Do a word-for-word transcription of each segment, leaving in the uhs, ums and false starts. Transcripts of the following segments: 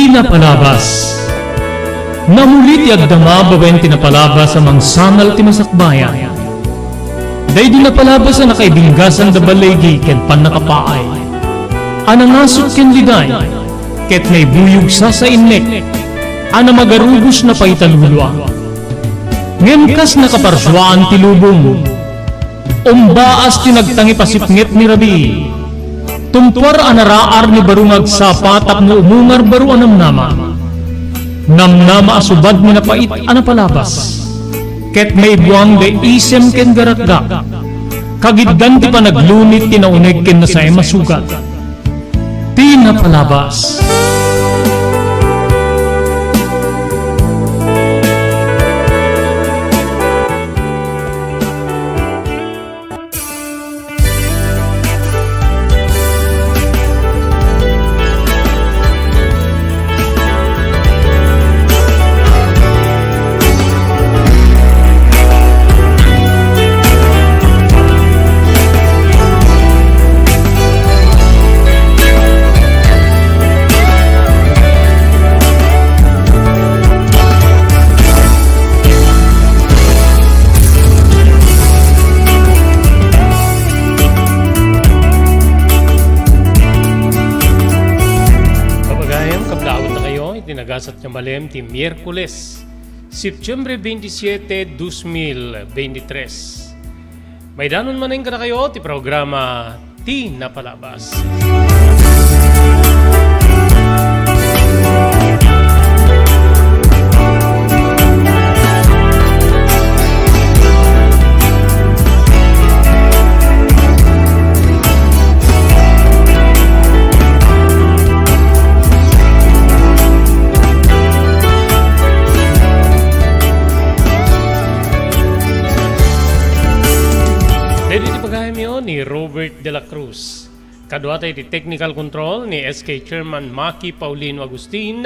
Napalabas. Namuli ti agdama babaen ti napalabas a mangsangal ti masakbayan. Daydi napalabas a nakaibinggasan da baligi ken pannakapaay. A nangasut ken liday, ket naibuyog sasainnek, a namagarubos na paitalulua. Ngem kas nakaparsuaan ti lubong, umbaas ti nagtangipasipnget ni rabii. Tumpuar a naraar ni baro nga agsapa tapno umungar baro a namnama. Namnama a subad ni napait a napalabas. Ket maibuang da isem ken garakgak. Kagiddan ti panaglunit ti nauneg ken nasaem a sugat. Ti napalabas. Papagayam, kablaawan na kayo iti nagasat nga malem ti Miyerkules, Septiembre veintisiete, dos mil veintitrés. Maidanon manen kadakayo ti programa Ti Napalabas. Daytoy ti pagayamyo ni Robert de la Cruz. Kaduata iti technical control ni S K Chairman Maki Paulino Agustin.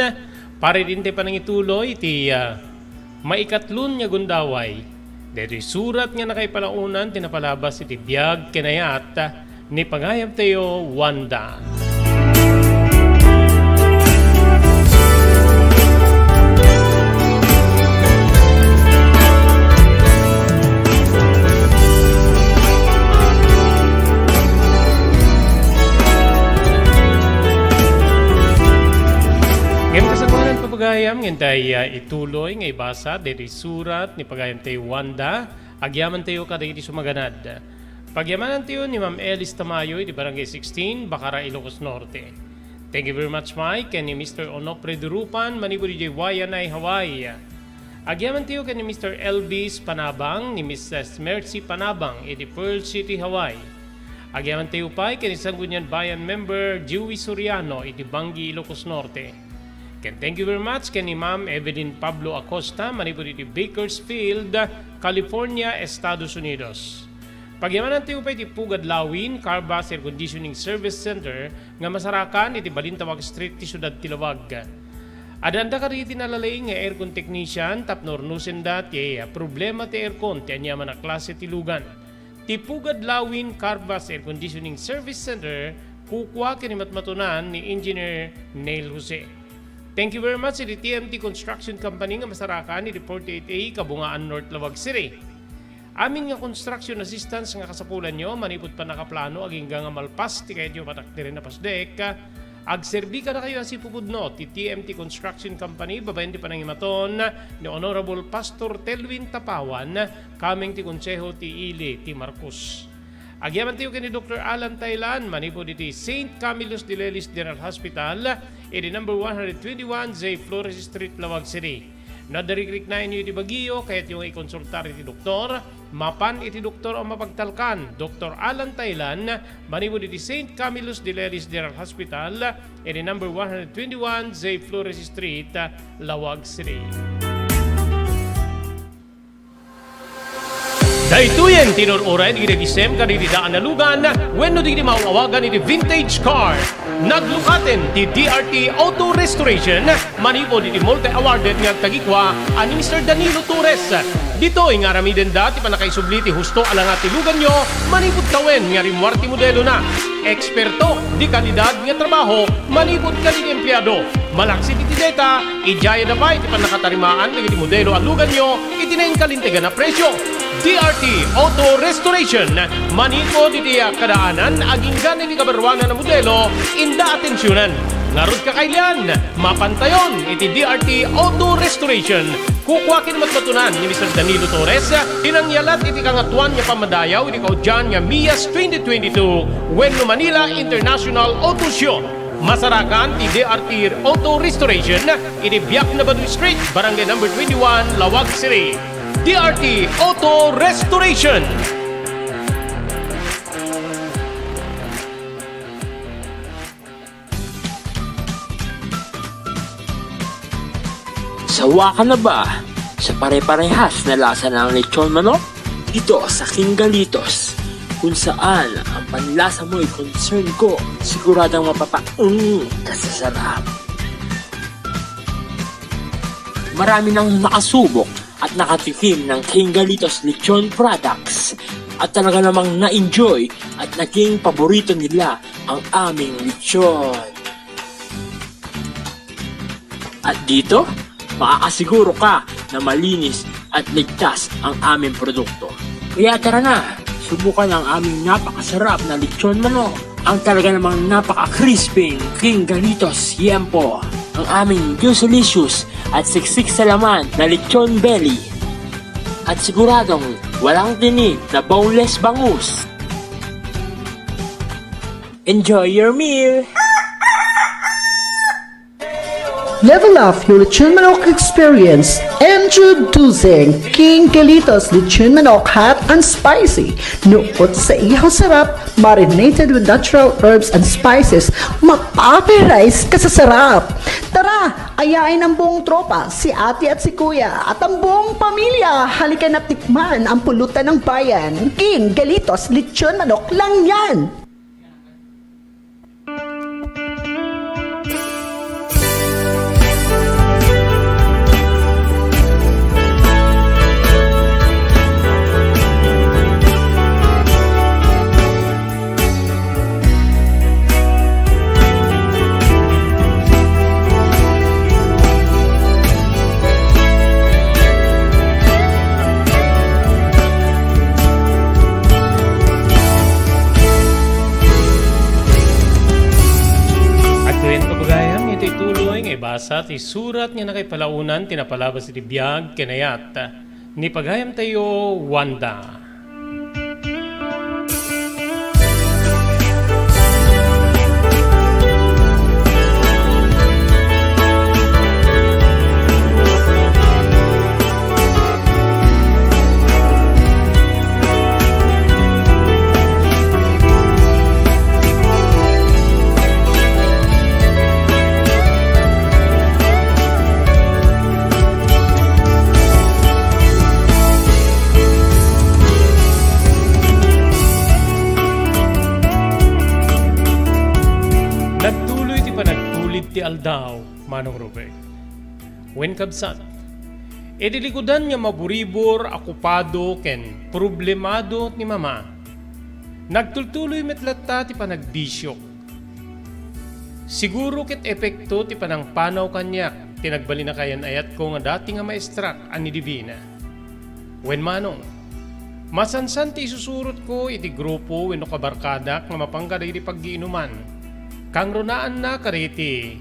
Para iti panangituloy iti, ah, maikatlon nga gundaway. Daytoy surat nga nakaipalaonan ti napalabas iti biag ken ayat ni pagayamtayo, Wanda. Ngem kasangoanan, papagayam, ngem tay, ah, ituloy nga ibasa daytoy surat ni pagayamtayo, Wanda. Agyamantayo kadagiti sumaganad. Pagyamanantayo ni Ma'am Elis Tamayo iti Barangay sixteen, Bacara, Ilocos Norte. Thank you very much, Mike, ken ni Mister Onofre Durupan manipud idiay Waianae, Hawaii. Agyamantayo ken ni Mister Elvis Panabang, ni Missus Mercy Panabang iti Pearl City, Hawaii. Agyamantayo pay ken ni Sangguniang Bayan member Joey Soriano iti Bangui, Ilocos Norte. Ken thank you very much ken ni Ma'am Evelyn Pablo Acosta manipud iti Bakersfield, California, Estados Unidos. Pagyamanantayo pay ti Pugad Lawin Carvas Air Conditioning Service Center nga masarakan iti Balintawak Street ti siudad ti Lawag. Addaanda kadagiti nalalaing nga aircon technician tapno urnosenda ti problema ti aircon ti aniaman a klase ti lugan. Ti Pugad Lawin Carvas Air Conditioning Service Center, kukua ken ni matmatunan ni Engineer Neil Jose. Thank you very much iti T M T Construction Company nga masarakan iti forty-eight A Kabungaan North, Lawag City. Amin nga construction assistance nga kasapulanyo manipud pannakaplano agingga nga malpas ti kayatyo patakderen a pasdek, agserbi kadakayo a sipupudno ti T M T Construction Company babaen ti panangimaton ni Honorable Pastor Telwin Tapawan, kameng ti Konseho ti Ili ti Marcos. Agyamantayo ken ni Doktor Alan Thailand manipud iti Saint Camillus de Lelis General Hospital, iti number one hundred twenty-one J Flores Street, Lawag City. No adda rikriknaenyo iti bagiyo, kayatyo nga ikonsultar iti doktor, mapan iti doktor a mapagtalkan, Doktor Alan Thailand, manipud iti Saint Camillus de Lelis General Hospital, iti number one hundred twenty-one J Flores Street, Lawag City. Daytoyen ti inur-uray dagiti nagisem kadagiti daan a lugan wenno dagiti maaw-awagan iti vintage car. Naglukaten ti D R T Auto Restoration manipud iti multi-awarded nga agtagikua a ni Mister Danilo Torres. Ditoy nga aramidenda ti pannakaisubli ti husto a langa ti luganyo manipud tawen nga rimmuar ti modelona. Eksperto, de kalidad nga trabaho manipud kadagiti empleado. Malaksid iti dayta, idiay adda pay ti pannakatarimaan dagiti modelo a luganyo iti nainkalintegan a presio. D R T Auto Restoration, manikod iti kadaanan, agingga iti kabaruanan a modelo, inda atensionan. Ngarud, kakailian, mapantayon iti D R T Auto Restoration. Kukua ken matmatunan ni Mister Danilo Torres ti nangyalat iti Kangatoan nga Pammadayaw iti kaudian nga MIAS twenty twenty-two wenno Manila International Auto Show. Masarakan ti D R T Auto Restoration iti Biak na Baduy Street, Barangay Number twenty-one, Laoag City. D R T Auto Restoration. Sawa ka na ba sa pare-parehas na lasa ng lechon manok? Dito sa King Galitos, kung saan ang panlasa mo'y concern ko, siguradong mapapaung ka sa sarap. Marami nang nakasubok at nakatikim ng King Galitos Lechon Products at talaga namang na-enjoy at naging paborito nila ang aming lechon. At dito, makakasiguro ka na malinis at ligtas ang aming produkto. Kaya tara na, subukan ang aming napakasarap na lechon manok. Ang talaga namang napaka-crispy King Galitos Yempo. Ang aming juicy-licious at siksik sa laman na lechon belly. At siguradong walang tinik na boneless bangus. Enjoy your meal! Level up your lechon manok experience. Introducing King Galitos Lechon Manok Hot and Spicy. Nukot sa ihaw sarap, marinated with natural herbs and spices, mapaparay ka sa sarap. Tara, ayain ang buong tropa, si ate at si kuya, at ang buong pamilya. Halika na tikman ang pulutan ng bayan. King Galitos Lechon Manok lang yan! Agtayen pagayam iti tuloy nga ibasa ti surat nga nakaipalaonan ti napalabas iti biag ken ayat ni pagayamtayo, Wanda. Nagtuloy ti panagtulid ti aldaw, Manong Ruby. Wen kabsat, idi likudan nga maburibor, okupado, ken problemado ni Mama, nagtultuloy met latta ti panagbisiok. Siguro ket epekto ti panangpanaw kaniak ti nagbalin a kaayan-ayatko nga dati nga maestrak a ni Divina. Wen manong, masansan ti isusurotko iti grupo wenno kabarkadak nga mapang kadagiti paggiinuman. Kangrunaanna kadagiti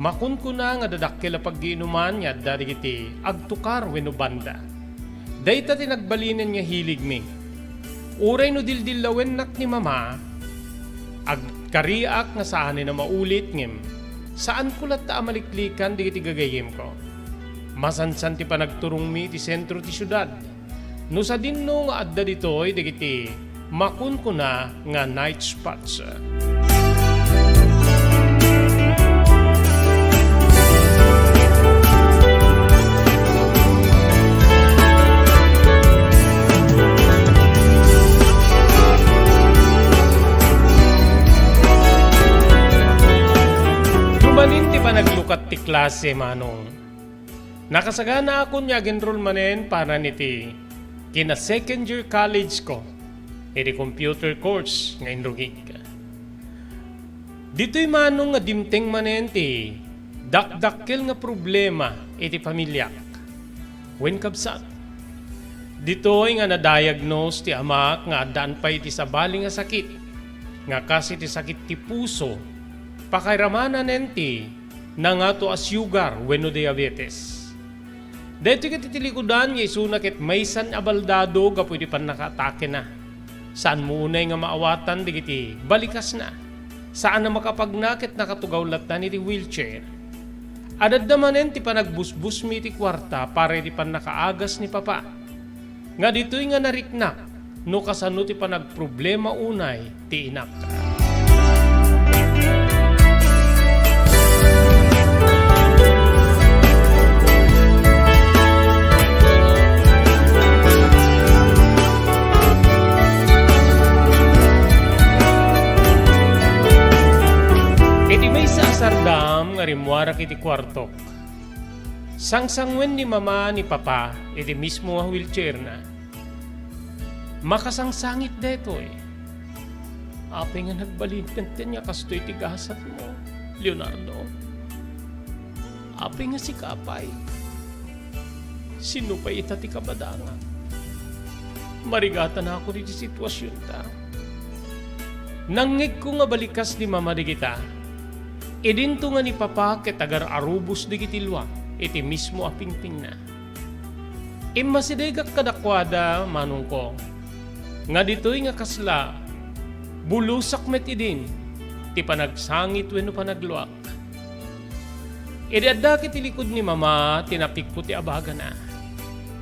makunkuna nga dadakkel a paggiinuman nga adda dagiti agtukar wenno banda. Dayta ti nagbalinen nga hiligmi. Uray no dildillawennak ni Mama, agkariak nga saanen a maulit ngem saanko latta a maliklikan dagiti gagayyemko. Masansan ti panagturongmi iti sentro ti siudad. No sadinno nga adda ditoy dagiti makunkuna nga night spots. Dumalin ti panaglukat ti klase, manong. Nakasaganaakon nga ag-enroll manen panan iti kina-second year college ko iti computer course nga inrugik. Ditoy manong nga dimteng manen ti Dakdakkel nga problema iti familiak wen kabsat. Ditoy nga na-diagnose ti amak nga addaan pay iti sabali nga sakit, nga kas iti sakit ti puso, pakairamanan ti nangato a sugar wenno diabetes. Daytoy ket iti likudan nga isuna ket maysan a baldado gapu iti pannakaatakena. Saanmo unay nga maawatan dagiti balikasna. Saan a makapagna ket nakatugaw lattan iti wheelchair. Adda manen ti panagbusbusmi iti kuarta para iti pannakaagas ni Papa. Nga ditoy nga nariknak no kasano ti panagproblema unay ti inak. Iti maysa a sardam nga rimmuarak iti kuartok, sangsanguen ni Mama ni Papa iti mismo a wheelchairna. Makasangsangit daytoy. Apay nga nagbalin tenten nga kastoy ti gasatmo, Leonardo? Apay nga sika pay? Sino pay ita ti kabadangak? Marigatanakon iti situasionta. Nangngegko nga balikas ni Mama dagita. Idinto nga ni Papa ket agar-arubos dagiti luak iti mismo a pingpingna. Immasidegak kadakuada, manongko, nga ditoy nga kasla, bulosak met idin ti panagsangit wenno panagluak. Idi adda ket iti likud ni Mama, tinapikko ti abagana.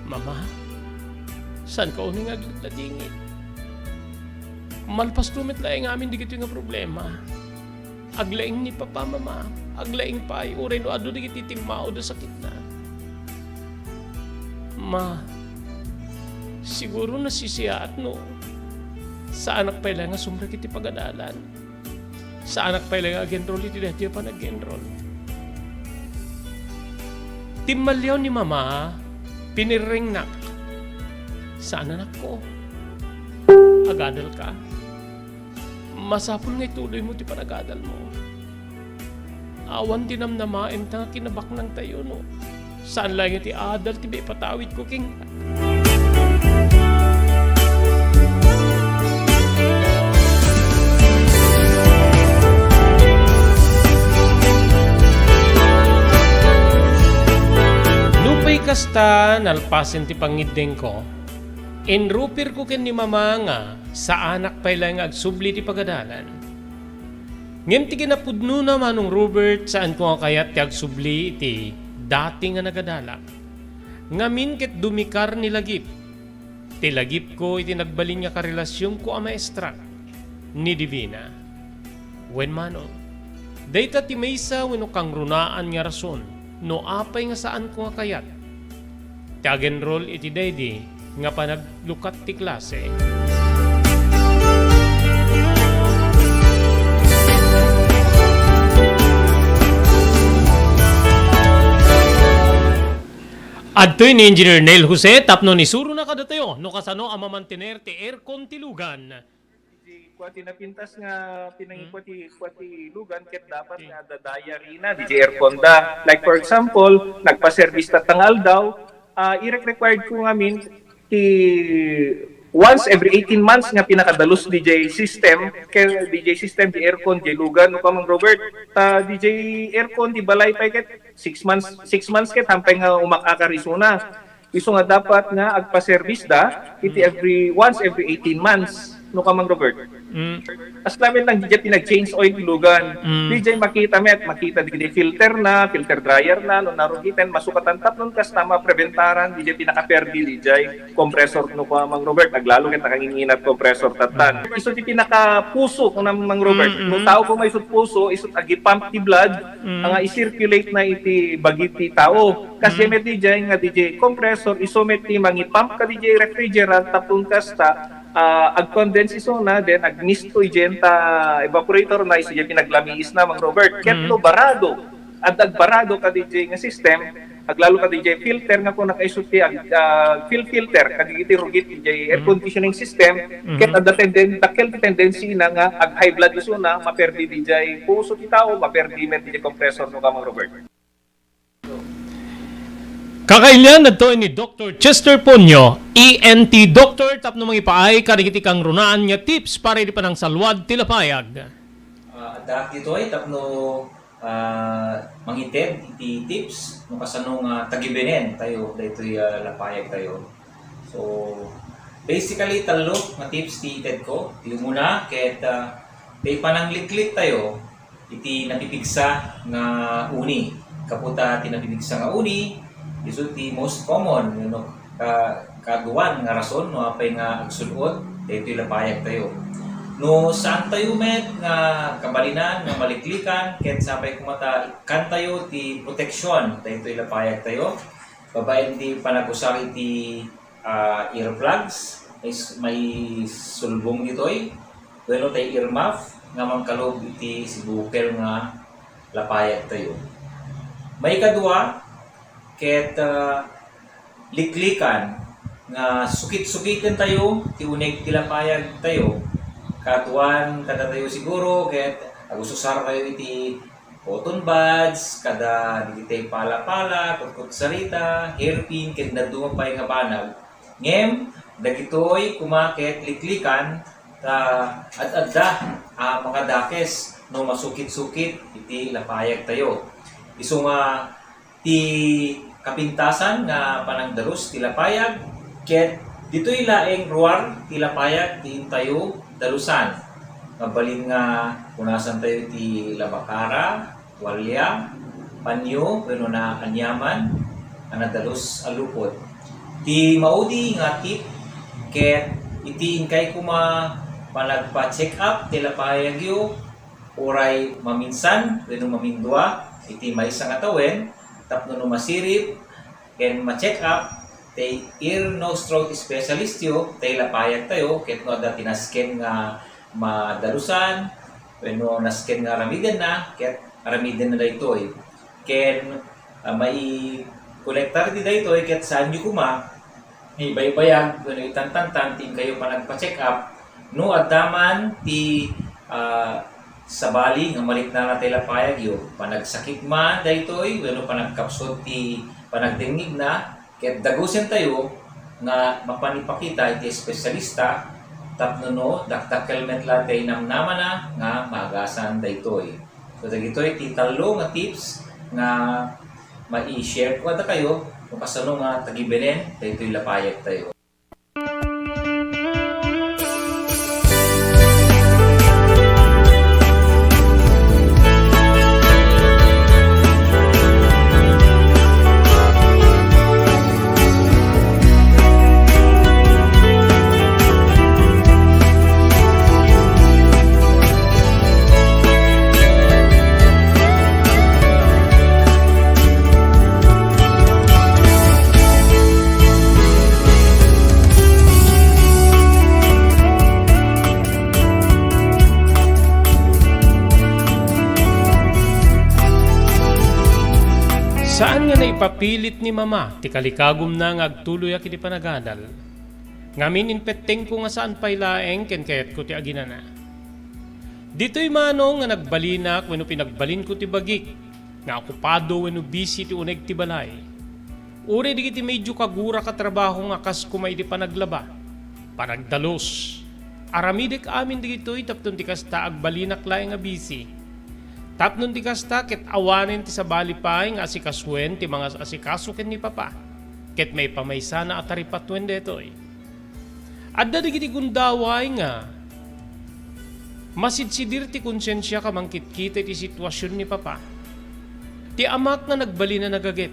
"Mama, saanka unay nga agladladingit? Malpasto met laeng amin dagitoy nga problema." Aglaing ni Papa, Mama. Aglaing pay, uray no adu dagiti timmaud a sakitna. Ma, siguro nasisiaat no saanak pay laeng nga sumrek iti pagadalan. Saanak pay laeng nga ag-enroll iti daytoy a panag-enroll. Timmalliaw ni Mama, pinirrengnak. Saan, anakko. Agadalka. Masapul nga ituloymo ti panagadalmo. Awan ti namnamaem ta kinabaknangtayo, no? Saan laeng iti adal ti maipatawidko ken. Nupay kasta, nalpasen ti pangiddengko, inrupirko ken ni Mama nga saanak pay laeng nga agsubli ti pagadalan. Ngem ti kinapudnona, Manong Robert, saanko nga kayat ti agsubli iti dati nga nagadalak. Ngamin ket dumikar ni lagip. Ti lagipko iti nagbalin nga karelasionko a maestra ni Divina. Wen, Manong, dayta ti maysa wenno kangrunaan nga rason no apay nga saanko nga kayat ti ag-enroll iti daydi nga panaglukat ti klase. Adtoy ni Engineer Neil Jose tapno isurona kadatayo no kasano a mamantener ti aircon ti lugan. Di kua ti napintas nga pinangikua ti, kua ti lugan ket dapat nga adda diary na, di aircon da. Like, for example, nagpa-service tatta nga aldaw, ah, irek-required ko ngamin ti once every eighteen months nga pinakadalus di jay system, kay di jay system, di aircon, di lugan, no, Kamang Robert? Ta di jay aircon, di balay pay ket six months, six months ket hampay nga umak-akar isuna. Isu nga dapat nga agpa-service da iti every, once every eighteen months, no, Kamang Robert? Mm. As lamin lang, di jay pinag-change oil ti lugan. Mm. Di jay makita met, makita di, di filter na, filter dryer na, no, narugiten, masukatan tapnon kasta mapreventaran di jay pinakaperdi di jay compressor, no, Kamang Robert, aglalo ket nakanginginat compressor tattan. Mm. Isu ti pinakapuso, kunam, Mang Robert. Mm, mm. No tao ko may isut puso, isut agipump ti blood, mm, nga i-circulate na iti bagi ti tao. Kas met di jay nga di jay compressor, isu met ti mangipump ka di jay refrigerant, tapno kasta, ah, ag-condense isuna, then agmisto idiay ta evaporator na, isu jay pinaglamiis na, Mang Robert. Ket no barado, adda agbarado ka di jay nga system, aglalo ka di jay filter nga kuna kaisu ti ag-, ah, fil-, filter, kadagiti rugit di jay air conditioning system, ket adda tenden-, dakkel ti tendency na nga ag-high blood isuna, maperdi di jay puso ti tao, maperdi met di jay compressor, no, Kamang Robert. Kakailian, adtoy ni Doktor Chester Ponyo, E N T doctor, tapno mangipaay kadagiti kangrunaan nga tips para iti panangsalwad ti lapayag. Ah, adda ditoy tapno, ah, mangited iti tips no kasano nga tagibenen tayo daytoy, ah, lapayag tayo. So, basically, tallo nga tips ti ited ko. Ti umuna, ket, ah, ti panangliklik tayo iti napipigsa nga uni. Kaputa ti napipigsa nga uni, isu ti most common, you know, ka-, kaduan nga rason no apay nga agsud-ot daytoy lapayag tayo. No saan tayo met nga kabalinan nga maliklikan, ket sapay koma ta ikkan tayo ti proteksyon daytoy lapayag tayo, babaen ti panagusar iti ah, earplugs, is may sulbong ditoy, wenno tay earmuff nga mangkalub iti sibukel nga lapayag tayo. Maikadua, ket, ah, liklikan nga sukit-sukiten tayo ti uneg ti lapayag tayo. Kaduan kadatayo siguro, ket agususar tayo iti cotton buds, kada dagiti pala-pala, kutkutsarita, hairpin, ken dadduma pay nga banag. Ngem, dagitoy koma ket liklikan ta ad-adda a makadakes no masukit-sukit iti lapayag tayo. Isu nga ti kapintasan nga panagdalus ti lapayag, ket ditoy laeng ruar ti lapayag ti intayo dalusan. Mabalin nga punasan tayo ti labakara, tualya, panyo, wenno naaniaman a nadalus a lupot. Ti maudi nga tip ket iti inkay koma panagpa-check up ti lapayagyo, uray maminsan wenno mamindua iti maysa nga tawen, tapno no masirib ken ma-check up ti ear, nose, throat specialist yo, ti lapayag tayo, ket no adda ti nasken nga madalusan wenno nasken nga aramidenna, ket aramidenna daytoy. Ken, ah, maikolektar ti daytoy, ket saanyo koma ibaybayag wenno itantantan ti inkayo panagpa-check up no adda man ti, ah, sabali nga mariknana ti lapayagyo, panagsakit man daytoy wenno panagkapsut ti panagdengngegna, ket dagusentayo nga mapan ipakita iti espesyalista tapno no dakdakkel met la ti namnamana nga maagasan daytoy. So, dagitoy ti tallo nga tips nga mai-share ko kadakayo no kasano nga tagibenen daytoy lapayag tayo. Saan nga naipapilit ni Mama ti kalikagumna nga agtuloyak iti panagadal. Ngamin, impettengko nga saan pay laeng ken kayatko ti aginana. Ditoy manong nga nagbalinak wenno pinagbalinko ti bagik nga okupado wenno busy ti uneg ti balay. Uray dagiti medyo kagurak a trabaho nga kas koma iti panaglaba, panagdalus, aramidek amin dagitoy tapno ti kasta agbalinak laeng a busy. Tapno ti kasta ket awanen ti sabali pay nga asikasuen ti mangas-asikaso ken ni Papa, ket maipamaysana a taripatuen daytoy. Adda dagiti gundaway nga masidsidir ti konsensiak a mangkitkita iti situasion ni Papa. Ti amak nga nagbalin a nagaget.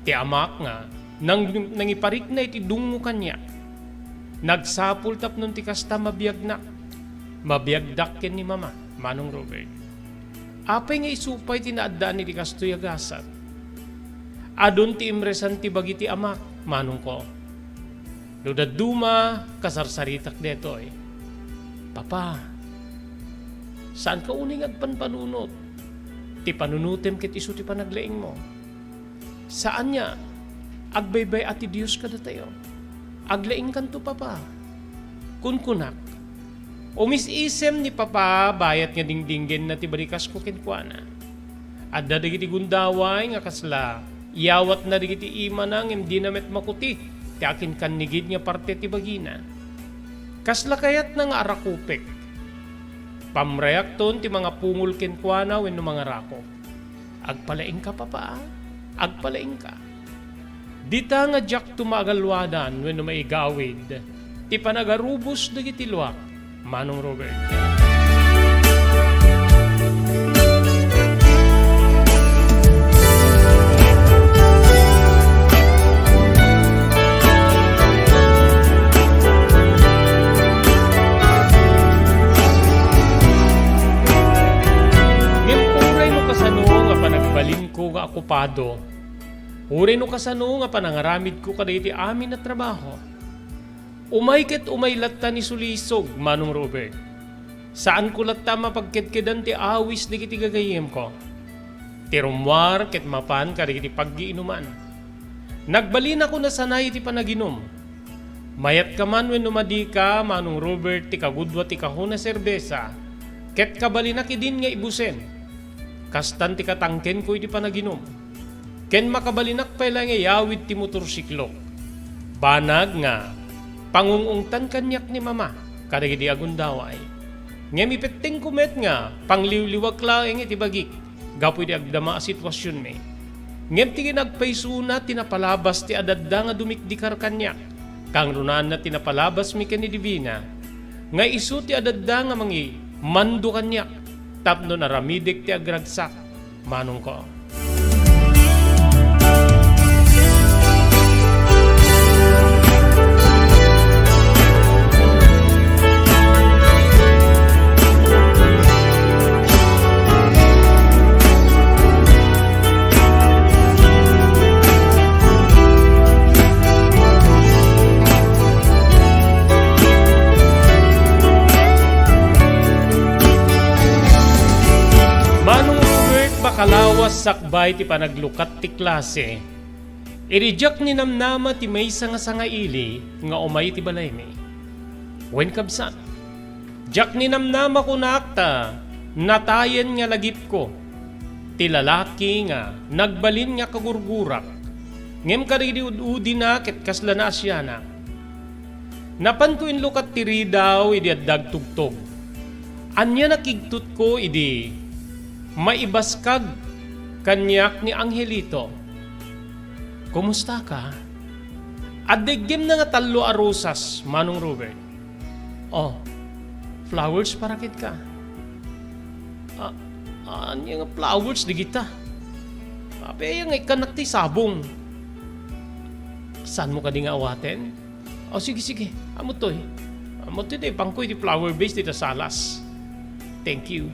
Ti amak nga nang-, nangiparikna iti dungngo kaniak. Nagsapul tapno ti kasta mabiagnak. Mabiagdak ken ni Mama, Manong Robert. Apay nga isu pay ti naaddaan iti kastoy a gasat? Adun ti imresan ti bagi ti amak, manongko. No dadduma, kasarsaritak detoy. Papa, saanka unay nga agpanpanunot? Ti panunotem ket isu ti panaglaingmo. Saan nga agbaybay-at ti Dios kadatayo. Aglaingkanto, Papa. Kunkunak, umis-isem ni Papa bayat nga dingdinggenna ti barikasko kenkuana. Adda dagiti gundaway nga kasla Iyawatna dagiti imana ngem dina met makuti ti akinkannigid nga parte ti bagina. Kasla kayatna nga arakupek. Pamreakton ti mangapungol kenkuana wenno mangarakop. Agpalaingka, Papa, agpalaingka. Dita nga diak tumagalwadan wenno maigawid ti panagarubos dagiti luak, Manong Robert. Ngem uray no kasano nga panagbalinko nga okupado, uray no kasano nga panangaramidko kadagiti amin a trabaho, umay ket umay latta ni sulisog, Manong Robert. Saanko latta mapagkedkedan ti awis dagiti gagayyemko. Ti rummuar ket mapan kadagiti paggiinuman. Nagbalinako nasanay iti panaginum. Mayat ka man wenno madi ka, Manong Robert, ti kagudua ti kahon a serbesa, ket kabalinak idin nga ibusen. Kastan ti katangkenko iti panaginum. Ken makabalinak pay laeng nga iyawid ti motorsiklok. Banag nga pangung-ungtan kaniak ni Mama kadagidi a gundaway. Ngem ipettingko met nga pangliwliwak laeng iti bagik gapu iti agdama a situasionmi. Ngem ti kinagpaysona ti napalabas ti adadda nga dumikdikar kaniak, kangrunaanna ti napalabasmi ken ni Divina, nga isu ti adadda nga mangimando kaniak tapno naramidek ti agragsak. Manongko. Manong Robert, makalawas sakbay ti panaglukat ti klase, idi diak ninamnama ti maysa nga sangaili nga umay iti balaymi. Wen, kabsat, diak ninamnama, kunak, ta natayen nga lagipko ti lalaki nga nagbalin nga kagurgurak, ngem kadagidi ud-udina ket kasla naasianak. Napanko inlukat ti ridaw idi adda agtugtog. Ania nakigtutko idi maibaskag kaniak ni Angelito? "Kumusta ka?" Adda iggemna nga tallo a rosas, Manong Robert. "Oh, flowers para kenka." "Ah, ania nga flowers dagita? Apay aya nga ikkannak ti sabong?" "Saanmo kadi nga awaten?" "Oh, sige, sige. Amotoy. Amotoy ta ipanko iti flower vase dita salas. Thank you."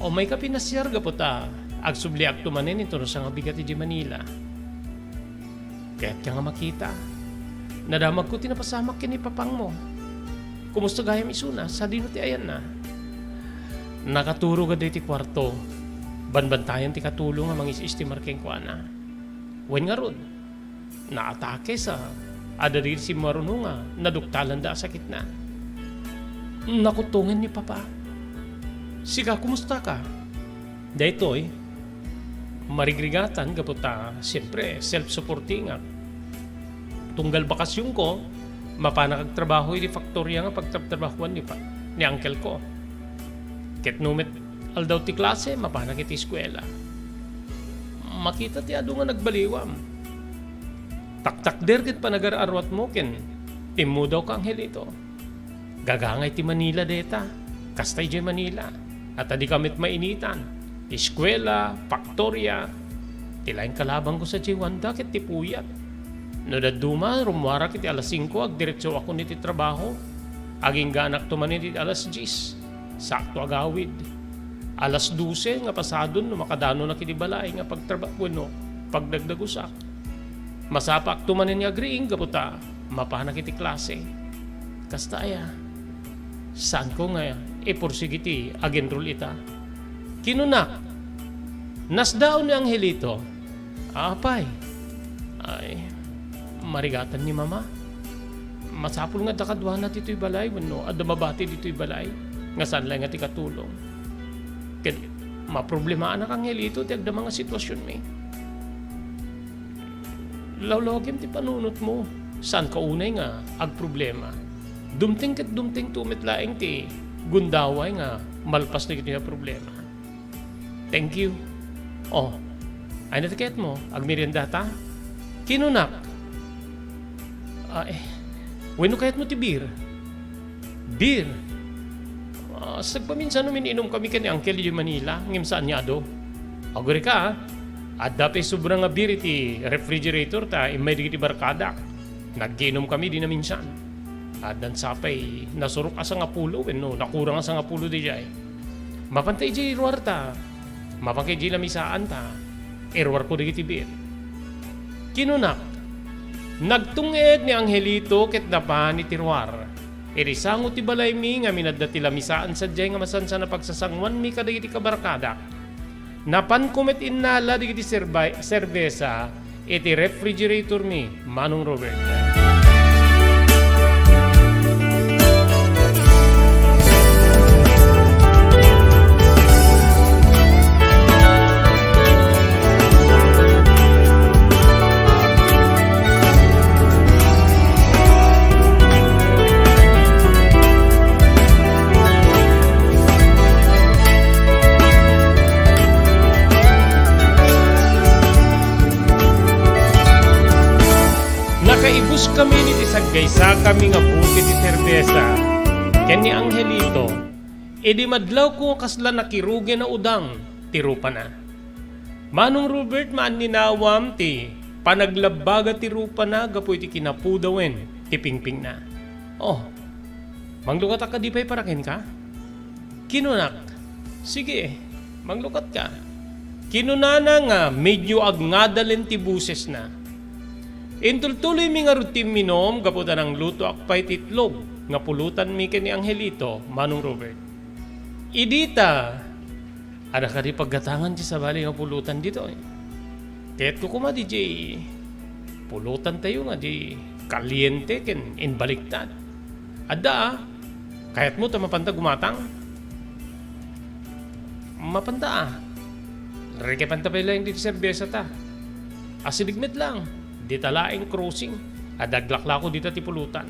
"Oh, mayka pinasiar gapu ta agsubliakto manen intono sangabigat idiay Manila. Kayatko nga makita. Nadamagko ti napasamak ken ni papangmo. Kumusta gayam isuna? Sadino ti ayanna?" Nakaturog a daytoy kuarto. Banbantayan ti katulong a mangis-istimar kenkuana. Wen ngarud, naatake sa adda dagiti simmaruno nga naduktalanda a sakitna. Nakuttongen ni Papa. "Sika, kumusta ka?" "Daytoy, marigrigatan gapu ta, siempre, self-supportingak. Tunggal bakasionko, mapanak agtrabaho iti faktoria nga pagtrabtrabahoan ni pa-, ni uncle ko. Ket no met aldaw ti klase, mapanak iti eskuela. Makita ti adu nga nagbaliwam. Taktakder ket panagar-aruatmo ken immudawka, Angelito. Gagangay ti Manila dayta. Kasta idiay Manila. At adika met mainitan. Eskuela, faktoria. Ti laeng kalabangko sadiay Wanda ket ti puyat. No dadduma, rummuarak iti alas singko, agdiretsoakon iti trabaho. Agingganakto manen iti alas dies. Sakto agawid. Alas dose nga pasadon no makadanonak iti balay nga pagtraba-, wenno pagdagdagusak. Masapakto manen nga agriing gapu ta mapanak iti klase." Kasta aya? Saanko nga ipursigi ti ag-enroll ita. Kinunak, "Nasdaon ni Angelito." "Apay?" "Ay, marigatan ni Mama. Masapul nga adda kaduana ditoy balay wenno adda mabati ditoy balay nga saan laeng nga ti katulong. Ket maproblemaanak, Angelito, ti agdama nga situasionmi. Lawlawagem ti panunotmo. Saanka unay nga agproblema. Dumteng ket dumtengto met laeng ti gundaway nga malpas dagitoy a problema. Thank you. Oh, ay, nati kayatmo? Agmeriendata? Kinunak. Ah, eh, wenno kayatmo ti beer? Beer? Ah, sagpaminsan umin-inom kami ken ni Uncle idiay Manila, ngem saan nga adu. Agurika, ah. Adda pay sobra nga beer iti refrigerator ta immay dagiti barkadak. Nagginom kami idi naminsan. Addan sapay nasurok a sangapulo wenno nakurang a sangapulo diay. Mapanta idiay ruarta, mapanka idiay lamisaanta, iruarko dagiti beer. Kinunak, nagtung-ed ni Angelito ket napan iti ruar. Iti sango ti balaymi ngamin adda ti lamisaan sadiay nga masansan a pagsasangoanmi kadagiti kabarkadak. Napanko met innala dagiti serbay-, serbesa iti refrigeratormi, Manong Robert. Nakaibus kami iti saggaysakami nga buti ti serbesa ken ni Angelito. Idi madlawko nga kasla nakirugen a udang ti rupana. Manong Robert, maanninawam ti panaglabbaga ti rupana gapu iti kinapudawen ti pingpingna. Oh, manglukatak kadi pay para kenka? Kinunak, "Sige, manglukatka." Kinunana nga medyo agngadalen ti bosesna. Intultuloymi ngarud ti imminom gapu ta nanglutoak pay ti itlog nga pulotanmi ken ni Angelito, Manong Robert. Idi ta, adda kadi paggatangan ti sabali nga pulotan ditoy? Kayatko koma diay pulotantayo nga di kaliente ken inbaliktad. Adda, ah. Kayatmo ta mapanta gumatang? Mapanta, ah. Rikepanta pay laeng ditoy serbesata. Asideg met laeng. Dita laeng crossing. Adda aglaklako dita ti pulotan.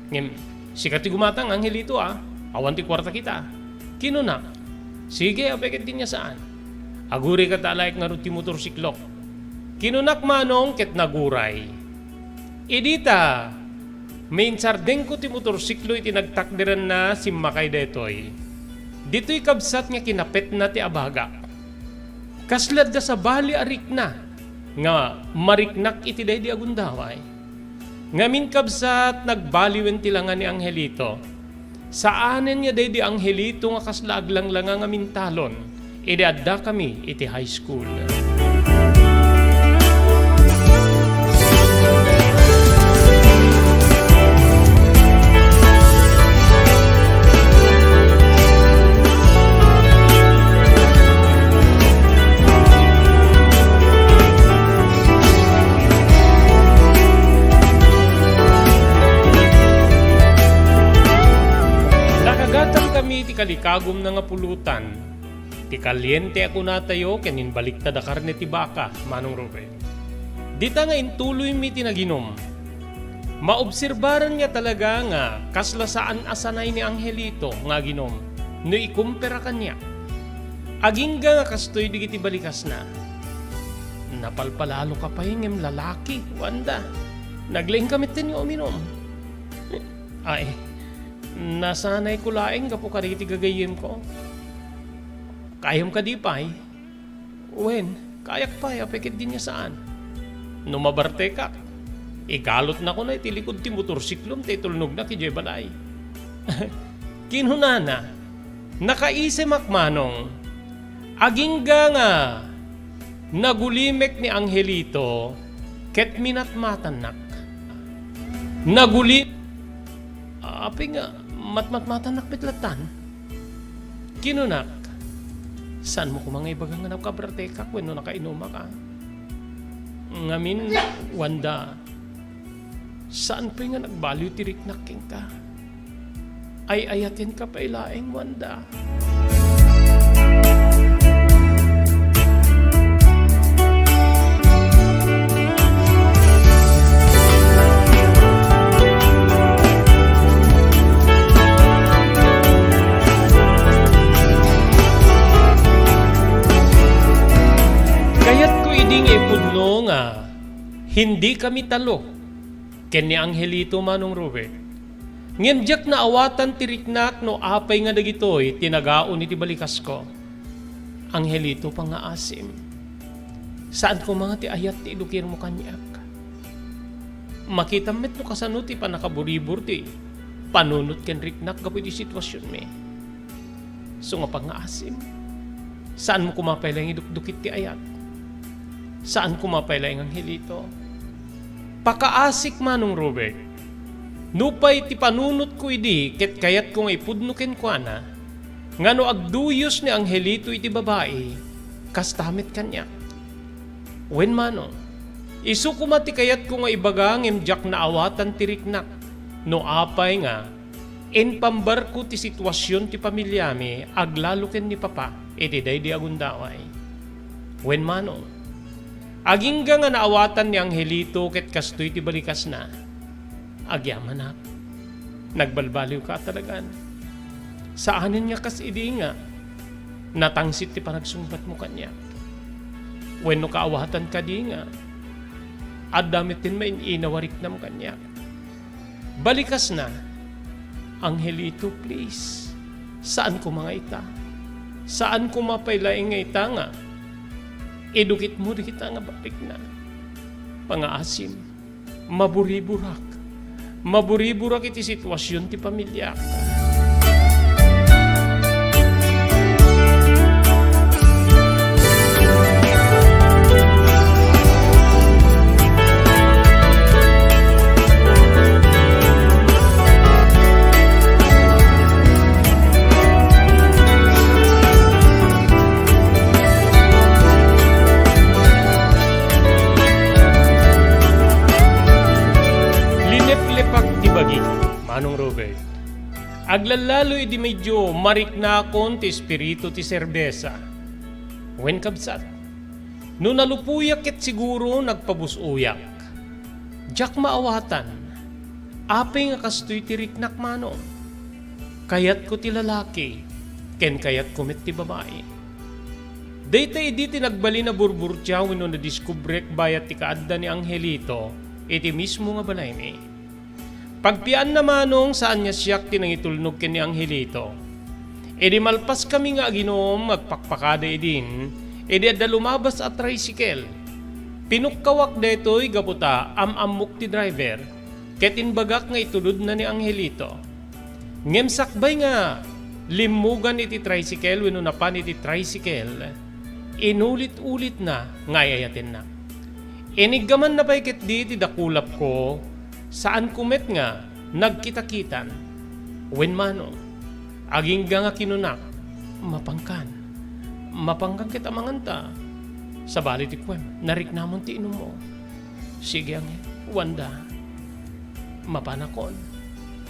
Ngem, sika ti gumatang, Angelito, a. Awan ti kuarta kita. Kinunak, "Sige, apay ketdin nga saan. Agurayka ta alaek ngarud ti motorsiklok." Kinunak manong ket naguray. Idi ta, minsardengko ti motorsiklo iti nagtakderanna, simmakay daytoy. Ditoy kabsat nga kinapetna ti abagak. Kasla adda sabali a rikna nga mariknak iti daydi a gundaway. Ngamin, kabsat, nagbaliwen ti langa ni Angelito. Saanen nga daydi Angelito nga kasla aglanglanga nga mintalon idi addakami iti high school. Nakagatan kami iti kalikagumna nga pulutan. Ti kaliente a kunatayo ken inbaliktad a karne ti baka, Manong Robert. Dita nga intuloymi ti naginum. Maobserbaran nga talaga nga kasla saan a sanay ni Angelito nga aginum no ikumpara kaniak. Agingga nga kastoy dagiti balikasna. Napalpalaloka pay ngem lalaki, Wanda. Naglaingka metten nga uminum. Ay, nasanayko laeng gapu kadagiti gagayyemko. Kayam kadi pay? Wen, kayak pay, apay ketdin nga saan. No mabartekak, igalotnakon iti likud ti motorsiklom ta itulnognak idiay balay. Kinunana, "Nakaisimak manong, agingga nga nagulimek ni Angelito ket minatmatannak." Naguli-, apay nga matmatmatannak met lattan? Kinunak, "Saanmo koma nga ibaga nga nakabartekak wenno nakainumak, a? Ngamin, Wanda, saan pay nga nagbaliw ti riknak kenka. Ay-ayatenka pay laeng, Wanda." Hindi kami talo ken ni Angelito, Manong Robert. Ngem diak naawatan ti riknak no apay nga dagitoy ti nagaon iti balikasko. Angelito, pangngaasim. Saan koma nga ti ayat ti idukirmo kaniak. Makitam met no kasano ti pannakaburibur ti panunot ken riknak gapu iti situasionmi. Isu nga pangngaasim, saanmo koma pay laeng idukdukit ti ayat. Saanko koma pay laeng, Angelito. Pakaasik, Manong Robert. Nupay ti panunotko idi ket kayatko nga ipudno kenkuana, nga no agduyos ni Angelito iti babai, kasta met kaniak. Wen, Manong, isu koma ti kayatko nga ibaga ngem diak naawatan ti riknak no apay nga impambarko ti situasion ti pamiliami aglalo ken ni Papa iti daydi a gundaway. Wen, Manong, agingga nga naawatan ni Angelito ket kastoy ti balikasna, agyamanak, nagbalbaliwka a talagan. Saanen nga kas idi nga natangsit ti panagsungbatmo kaniak. Wenno kaawatan kadi nga adda met ti main-inaw a riknam kaniak. Balikasna, Angelito, please. Saan koma nga ita. Saan koma pay laeng nga ita nga idukitmo dagita nga barikna. Pangngaasim, maburiburak. Maburiburak iti situasion ti pamiliak. Lineplepak ti bagik, Manong Robert. Aglallalo idi medyo mariknakon ti espiritu ti serbesa. Wen, kabsat, no nalupoyak ket siguro nagpabus-oyak. Diak maawatan. Apay nga kastoy ti riknak, Manong? Kayatko ti lalaki, ken kayatko met ti babai. Dayta idi ti nagbalin a burburtia wenno nadiskubrek bayat ti kaadda ni Angelito iti mismo nga balaymi. Pagpianna, Manong, saan nga siak ti nangitulnog ken ni Angelito. Idi malpaskami nga aginom, agpakpakada idin, idi adda lumabas a tricycle. Pinukkawak daytoy gapu ta am-ammok ti driver, ket imbagak nga itulodna ni Angelito. Ngem sakbay nga limmugan iti tricycle wenno napan iti tricycle, inulit-ulitna nga ay-ayatennak. Iniggamanna pay ketdi ti dakulapko, saanko met nga nagkitakitan. Wen, Manong, agingga nga kinunak, "Mapankan. Mapankan ket amanganta. Sabali ti kuem, nariknamon ti inummo." "Sige, Angelito, Wanda. Mapanakon.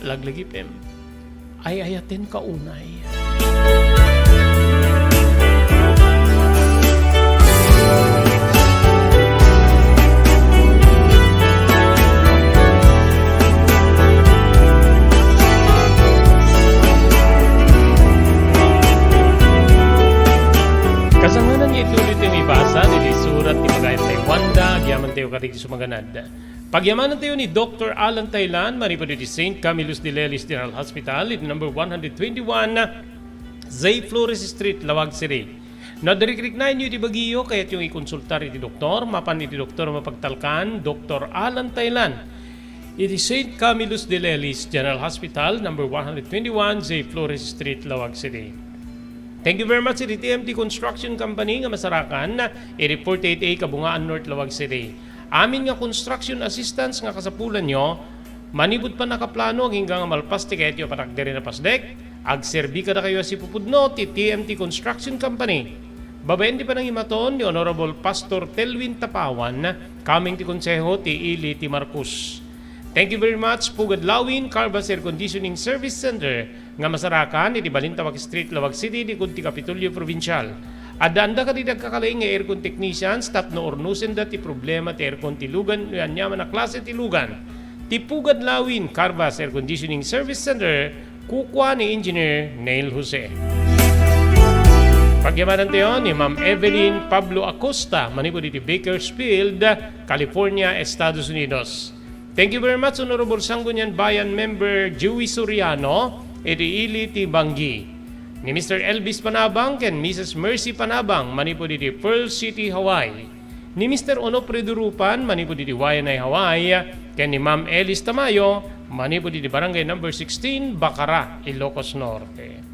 Laglagipem. Ay-ayatenka unay." Kasanganan nga ituloy tayo mibasa, iti surat ni Magayat Wanda, agyaman tayo kadagiti sumaganad. Pagyamanantayo ni Doktor Alan Taylan, manipud iti Saint Camillus de Lelis General Hospital, iti number one hundred twenty-one, Zay Flores Street, Laoag City. No adda rikriknaenyo iti bagiyo, kayatyo nga ikonsultar iti doktor, mapan iti doktor a mapagtalkan, Doktor Alan Taylan, iti Saint Camillus de Lelis General Hospital, number one hundred twenty-one, Zay Flores Street, Laoag City. Thank you very much iti T M T Construction Company nga masarakan iti forty-eight A Kabungaan North, Laoag City. Amin nga construction assistance nga kasapulanyo, manipud pannakaplano agingga nga malpas ti kayatyo a panagdiri a pasdek, agserbi kadakayo a sipupudno ti T M T Construction Company. Babaen ti panangimaton ni Honorable Pastor Telwin Tapawan, kameng ti Konseho ti Ili ti Marcos. Thank you very much, Pugad Lawin, Carvas Air Conditioning Service Center, nga masarakan iti Balintawak Street, Laoag City, likod ti Kapitolyo Probinsial. Addaanda kadagiti agkakalaing nga aircon technicians tapno urnosenda ti problema ti aircon ti lugan wenno aniaman a klase ti lugan. Ti Pugad Lawin Carvas Air Conditioning Service Center, kukua ni Engineer Neil Jose. Pagyamanan tayo ni Ma'am Evelyn Pablo Acosta, manipud iti Bakersfield, California, Estados Unidos. Thank you very much, Honorable Sangguniang Bayan Member Joey Soriano, iti ili ti Banggi. Ni Mister Elvis Panabang ken Missus Mercy Panabang, manipud iti Pearl City, Hawaii. Ni Mister Onofre Durupan, manipud iti Waianae, Hawaii, ken ni Ma'am Elis Tamayo, manipud iti Barangay Number Sixteen, Bacara, Ilocos Norte.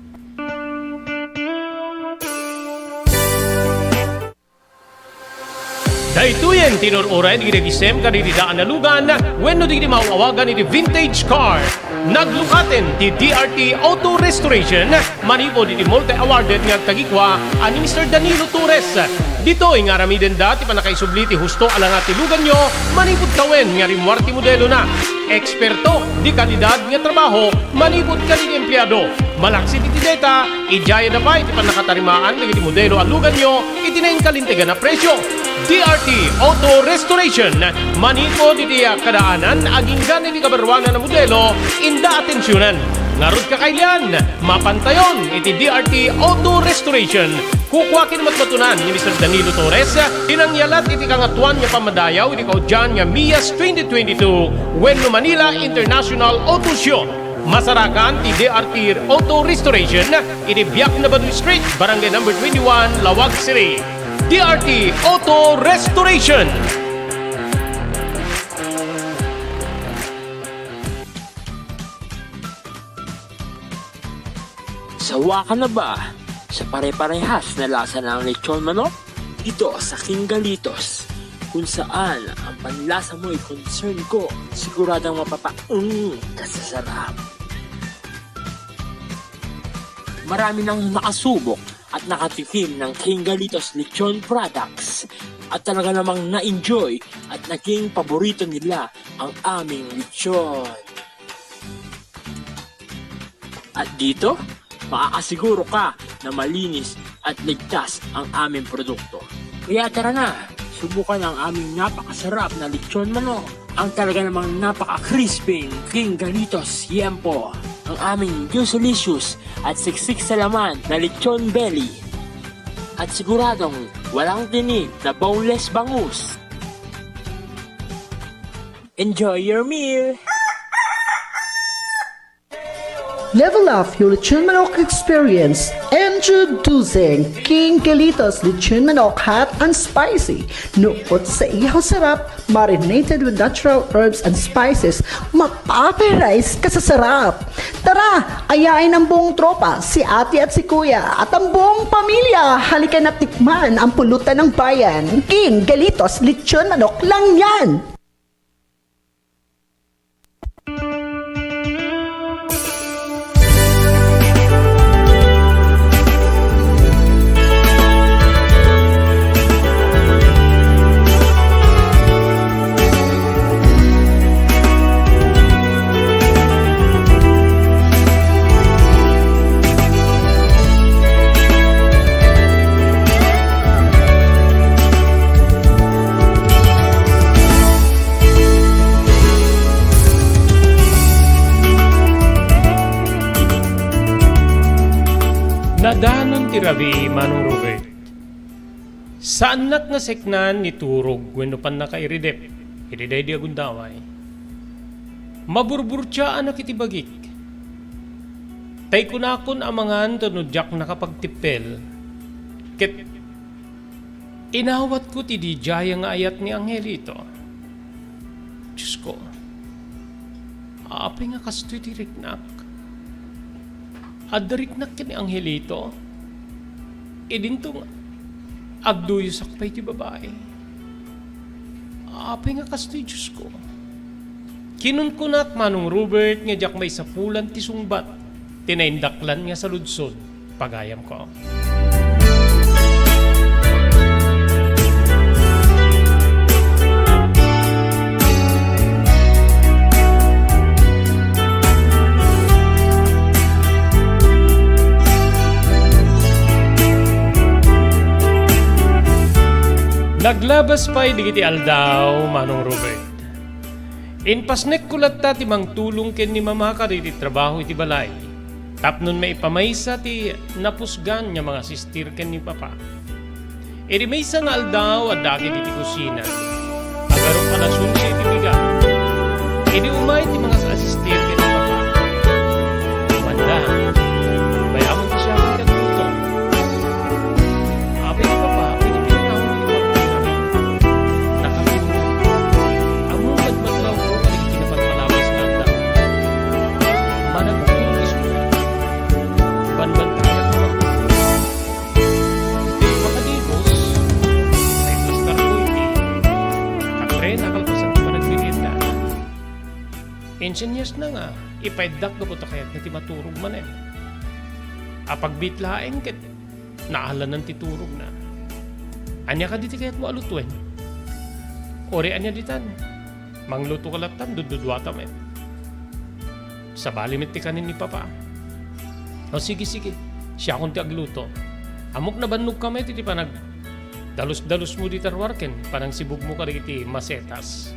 Daytoyen ti inur-uray dagiti agisem kadagiti daan a lugan wenno dagiti maaw-awagan iti vintage car. Naglukaten ti D R T Auto Restoration manipud iti multi-awarded nga agtagikua a ni Mister Danilo Torres. Ditoy nga aramidenda ti pannakaisubli ti husto a langa ti luganyo manipud tawen nga rimmuar ti modelona. Eksperto di kalidad nga trabaho manipud kadagiti empleado. Malaksid iti deta, idiayada pay ti pannakatarimaan dagiti modelo a luganyo iti nainkalintegan a presio. D R T Auto Restoration, manipud iti kadaanan aginggan iti kabaruanan a modelo, inda atensionan. Ngarud, kakailian, mapantayon iti D R T Auto Restoration. Kukua ken matmatunan ni Mister Danilo Torres ti nangyalat iti Kangatoan nga Pammadayaw iti kaudian nga MIAS twenty twenty-two wenno Manila International Auto Show. Masarakan ti D R T Auto Restoration iti Biak na Badu Street, Barangay Number twenty-one, Laoag City. D R T Auto Restoration. Sawa ka na ba sa pare-parehas na lasa ng lechon manok? Dito sa King Galitos, kung saan ang panlasa mo ay concern ko, siguradong mapapaung ka sa sarap. Marami nang nakasubok at nakatikim ng King Galitos Lechon Products at talaga namang na-enjoy at naging paborito nila ang aming lechon. At dito, makakasiguro ka na malinis at ligtas ang aming produkto. Kaya tara na, subukan ang aming napakasarap na lechon manok, ang talaga namang napaka-crispy King Galitos Yempo, ang aming Juicelicious at siksik sa laman na lechon belly, at siguradong walang tinik na boneless bangus. Enjoy your meal! Level up your lechon manok experience. Introducing King Galitos Lechon Manok Hot and Spicy. Nukot sa ihaw sarap, marinated with natural herbs and spices, mapaparay ka sa sarap. Tara, ayain ang buong tropa, si ate at si kuya, at ang buong pamilya. Halika na tikman ang pulutan ng bayan. King Galitos Lechon Manok lang yan! Nadanon ti rabii, Manong Robert. Saannak nga seknan ni turog wenno pannakairidep iti daydi a gundaway. Maburburtiaanak iti bagik. Tay kunakon a mangan tapno diak nakapagtippel. Ket inawatko ti didiaya nga ayat ni Angelito. Diosko, apay nga kastoy ti riknak? Adda riknak ken ni Angelito? Idinto nga agduyosak pay ti babai. Apay nga kastoy, Diosko? Kinunkunak, Manong Robert, nga diak maisapulan ti sungbat ti naindaklan nga saludsod. Pagayamko. Naglabas pay dagiti aldaw, Manong Robert. Impasnekko latta ti mangtulong ken ni Mama kadagiti trabaho iti balay. Tapno maipamaysa ti napusgan nga mga sister ken ni Papa. Idi maysa nga aldaw, adda ketdi iti kusina. Agaruk alas onse ti bigat. Idi umay ti mga sister ken ni Papa. Wanda, bay-amon ti siakon ti agluto. Apay ni Papa, apay ni pinanahon ni Papa. Nakapin. Ammom met laeng no ania ti napalpalabas nga aldaw. Managpinong isu. Banbantayan. Makadibus, ay pastarko iti katre, nakalpasan ti panagmerienda. Insenyasna nga ipaiddak gapu ta kayatna ti maturog manen. Apagbiit laeng ket naalanan ti turogna. Ania kadi ti kayatmo a lutuen? Uray ania ditan? Mangluto ka lattan, dudduduata met. Sabali met ti kanen ni Papa. O, sige, sige. Siakon ti agluto. Ammok nabannog ka met iti panagdalusdalusmo dita ruar ken panangsibugmo kadagiti masetas.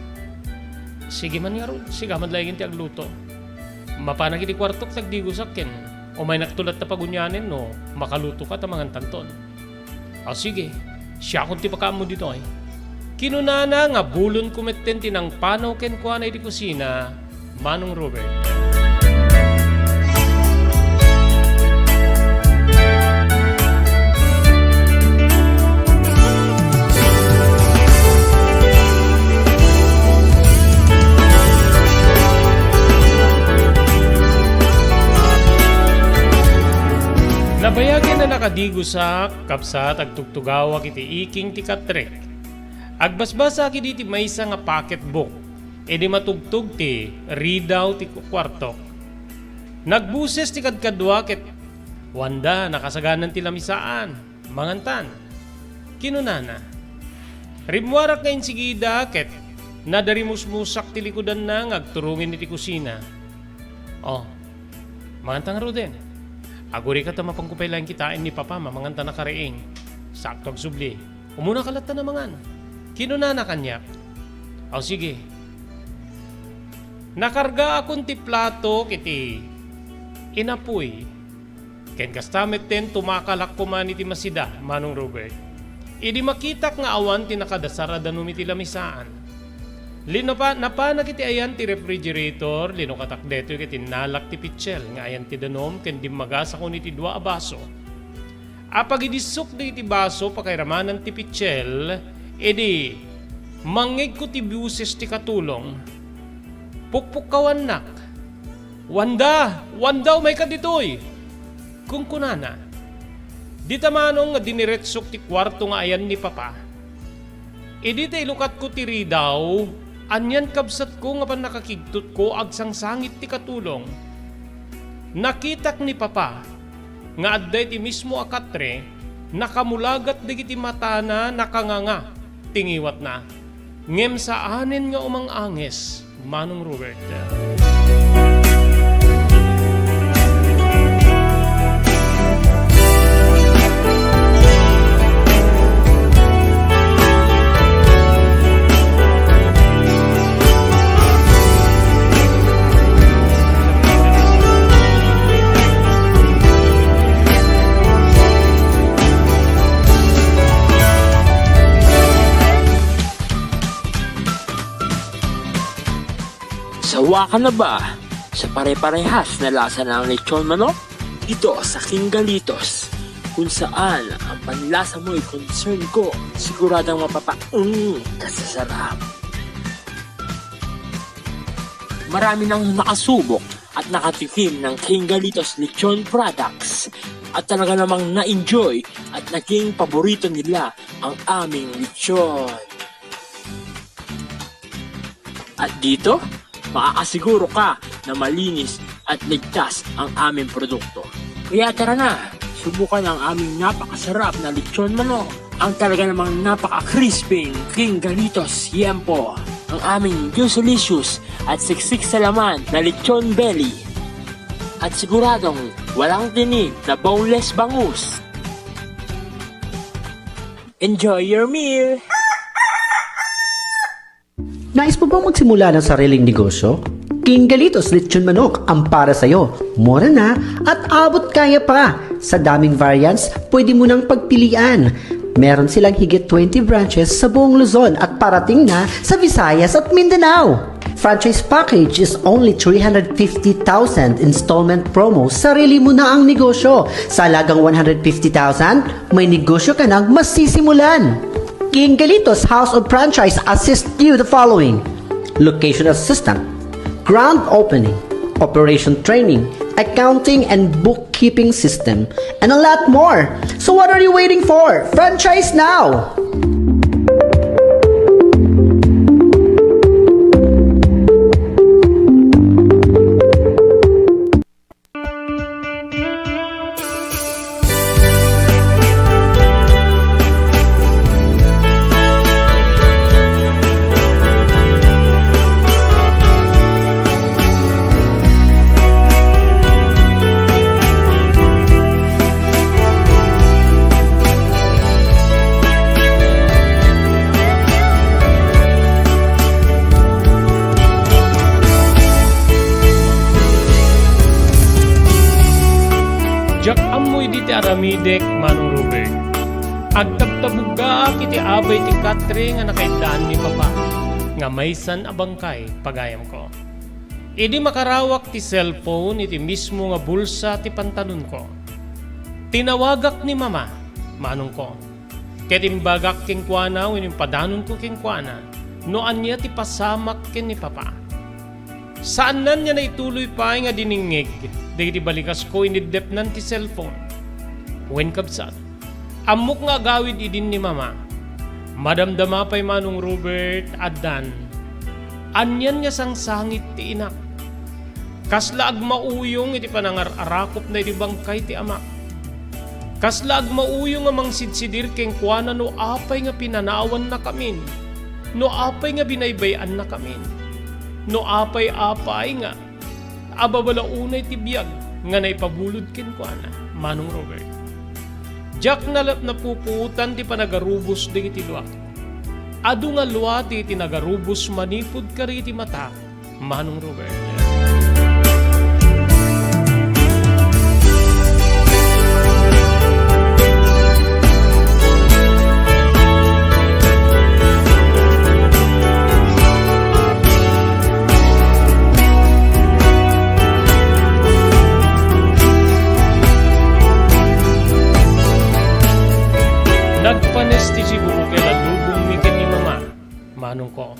Sige man ngarud, siak man laengen ti agluto. Mapanak iti kuartok ti agdigusak ken umaynakto latta pagunianen no makaluto ka ta mangantanton. O sige, siakon ti pakaammo ditoy. Kinunana nga bulonko metten ti nangpanaw kenkuana iti kusina, Manong Robert. Nabayagen a nakadigusak, kabsat, agtugtugawak iti iking ti katrek. Agbasbasaak idi ti maysa nga pocketbook, idi matugtog ti ridaw ti kuartok. Nagbuses ti kadkaduak ket, "Wanda, nakasaganan ti lamisaan. Mangantan," kinunana. Rimmuarak nga insigida ket nadarimusmusak ti likudanna nga agturong iti kusina. "O, mangantan ngaruden. Agurika ta mapanko pay laeng kitaen ni Papa, mamangan ta nakariing. Sakto agsubli. Umuna ka latta a mangan," kinunana kaniak. "O, sige." Nakargaakon ti plato iti inapuy. Ken kasta metten tumakalak koman iti masida, Manong Robert. Idi makitak nga awan ti nakadasar a danum iti lamisaan. Linapa-, napanak iti ayan ti refrigerator, linukatak detoy ket innalak ti pitsil nga ayan ti danum ken dimmagasakon iti dua a baso. Apagidissok dagiti baso, pakairamanan ti pitsil, idi mangngegko ti buses ti katulong. Pukpukkawannak. "Wanda! Wanda, umayka ditoy!" kunkunana. Dita manong nga diniretsok ti kuarto nga ayan ni Papa. Idi ta ilukatko ti ridaw, anian kabsatko nga pannakakigtotko agsangsangit ti katulong. Nakitak ni Papa nga adda iti mismo a katre, nakamulagat dagiti matana, nakanganga ti ngiwatna. Ngem saanen nga umang-anges, Manong Robert. Sawa ka na ba sa pare-parehas na lasa ng lechon manok? Dito sa King Galitos, kung saan ang panlasa mo'y concern ko, siguradong mapapaung ka sa sarap. Marami nang nakasubok at nakatikim ng King Galitos Lechon Products at talaga namang na-enjoy at naging paborito nila ang aming lechon. At dito, makakasiguro ka na malinis at ligtas ang aming produkto. Kaya tara na, subukan ang aming napakasarap na lechon manok, ang talaga namang napaka-crispy King Galitos Yempo, ang aming Juicelicious at siksik sa laman na lechon belly, at siguradong walang tinik na boneless bangus. Enjoy your meal! Nais mo bang magsimula ng sariling negosyo? King Galitos Lechon Manok ang para sa'yo. Mura na at abot kaya pa. Sa daming variants, pwede mo nang pagpilian. Meron silang higit twenty branches sa buong Luzon at parating na sa Visayas at Mindanao. Franchise package is only three hundred fifty thousand, installment promo, sarili mo na ang negosyo. Sa halagang one hundred fifty thousand, may negosyo ka nang masisimulan. King Galitos House of Franchise assist you the following: location assistant, grand opening, operation training, accounting and bookkeeping system, and a lot more. So what are you waiting for? Franchise now! Diak ammo idi ti aramidek, Manong Robert. Agtabtabuggaak iti abay ti katre nga nakaiddaan ni Papa, nga maysan a bangkay, pagayamko. Idi makarawak ti cellphone iti mismo nga bulsa ti pantalonko, tinawagak ni Mama, Manongko. Ket imbagak kenkuana wenno impadanonko kenkuana no ania ti pasamak ken ni Papa. Saannan nga naituloy pay nga diningngeg dagiti balikasko, iniddepnan ti cellphone. Wen, kabsat, ammok nga agawid idin ni Mama. Madamdama pay, Manong Robert, addan. Anian nga sangsangit ti inak. Kasla agmauyong iti panangar-arakupna iti bangkay ti amak. Kasla agmauyong a mangsidsidir kenkuana no apay nga pinanawannakamin, no apay nga binaybay-annakamin, no apay-apay nga a babala unay ti biag nga naipabulod kenkuana, Manong Robert. Diak nalap napupuotan ti panagarubos dagiti luak. Adu nga lua ti, ti nagarubos manipud kadagiti mata, Manong Robert. Nagpanes ti sibubukel a lubongmi ken ni Mama, Manongko.